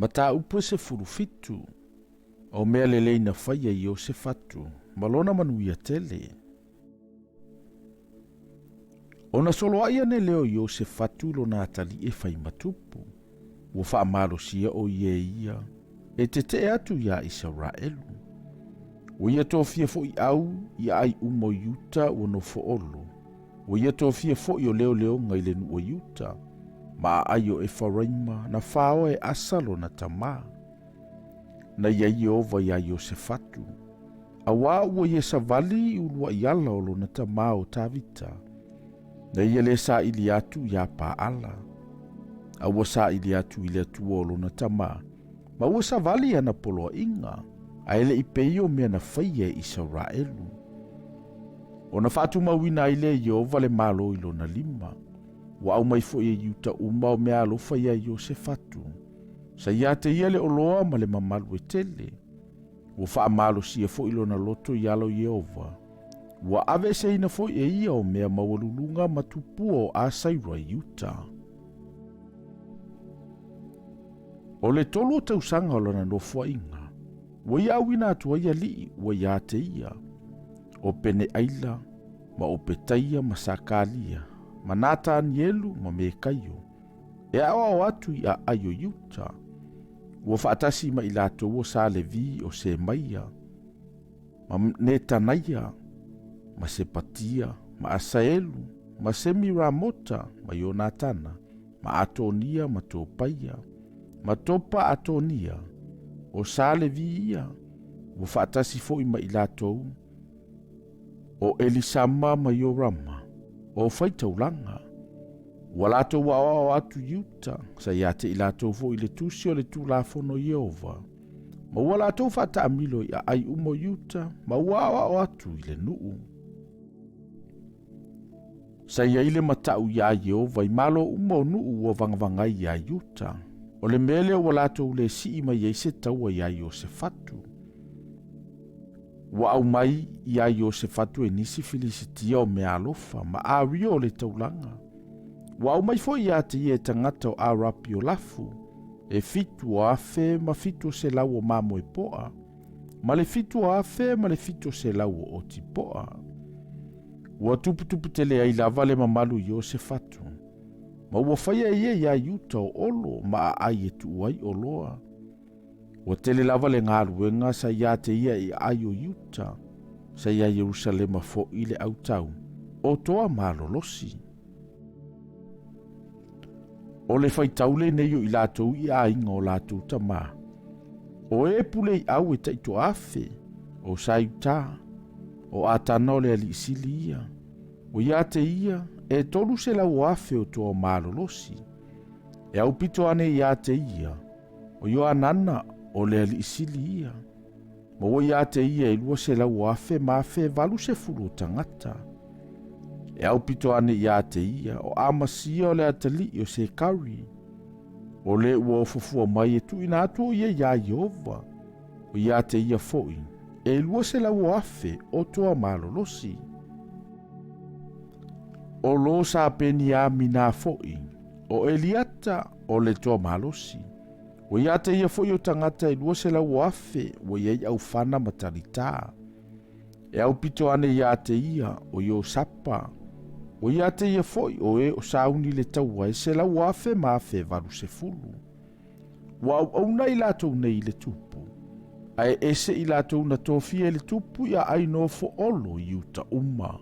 Mataupu e 17, O mea lelei na faia i Iosefatu ma lona manuia tele. Ona soloai ane lea o Iosefatu i lona atalii e fai ma tupu, ua faamalosia o ia e ia e tetee atu iā Isaraelu. Ua ia tofia foi au i aai uma o Iuta ua nofoolo, ua ia tofia foi o leoleoga i le nuu o Iuta, ma aai o Efaraima na faoa e Asa lona tamā. Na i ai Ieova iā Iosefatu, auā ua ia savali i uluaʻi ala o lona tamā o Tavita, na ia lē saili atu iā Paala, a ua saili atu i le Atua o lona tamā, ma ua savali ana poloaiga, a e le i pei o mea na faia e Isaraelu. Ona faatumauina ai lea e Ieova le malo i lona lima, ua aumai foi e Iuta uma o mea alofa iā Iosefatu, Sa ia te ia le oloa ma le mamalu e tele. Ua faamalosia foi lona loto i ala o Ieova. Ua aveeseina foi e ia o mea maualuluga ma tupua o Asaira i uta. O le tolu o tausaga o lana nofoaiga, ua ia auina atu ai alii ua ia te ia, o Peneaila, ma o Petaia ma Sakalia, ma Natanielu ma Mekaio, E aoao atu i aai o Iuta, ua faatasi ma i latou o sa Levi o Semaia, ma Netanaia, ma Sepatia, ma Asaelu, ma Semiramota, ma Ionatana, ma Atonia, ma Topaia, ma Topa Atonia, o sa Levi ia, ua faatasi foi ma i latou, o Elisama ma Iorama, o faitaulaga. Ua latou aoao atu i uta, sa ia te i latou foi i le tusi o le Tulafono Ieova. Ma ua latou faataamilo i aai uma o Iuta, ma ua aoao atu i le nuu. Sa i ai le matau iā Ieova i malo uma o nuu ua vagavagai iā Iuta. O le mea lea ua latou le sii mai ai se taua iā Iosefatu. Ua aumai iā Iosefatu e nisi Filisitia o meaalofa ma ario o le taulaga. Ua aumai foi iā te ia e tagata o Arapi o lafu, e 7700 o mamoe poa, ma le 7700 o oti poa. Ua tuputupu tele ai lava le mamalu i Iosefatu, ma ua faia e ia iā Iuta o olo ma aai e tuu ai oloa. Ua tele lava le galuega sa ia te ia i aai o Iuta, sa ia Ierusalema foi le autau o toa malolosi. O le faitau lenei o i latou i aiga o latou tamā, o e pule i au e taitoafe, o Saiutā, o Atana o le alii sili ia, o ia te ia e 300,000 o toa malolosi, e aupito ane ia te ia, O Ioanana, o le alii sili ia. Ma ua ia te ia e 200,000 ma 1080 o tagata. E aupito ane ia te ia, o Amasia o le atalii o Sekari. O le ua ofofua mai e tuuina atu o ia iā Ieova. O ia te ia foi, e 200,000 o toa malolosi. O lo sa Peniamina foi, o Eliata o le toa malosi. Ua ia te ia foi o tagata e 200,000 ua i ai aufana ma talitā. E aupito ane ia te ia o Iosapa. Ua ia te ia foi o e o sauni le taua e 100,000 ma 1080. Ua auauna i latou nei i le tupu, a e ese i latou na tofia i le tupu i aai nofo olo i uta uma.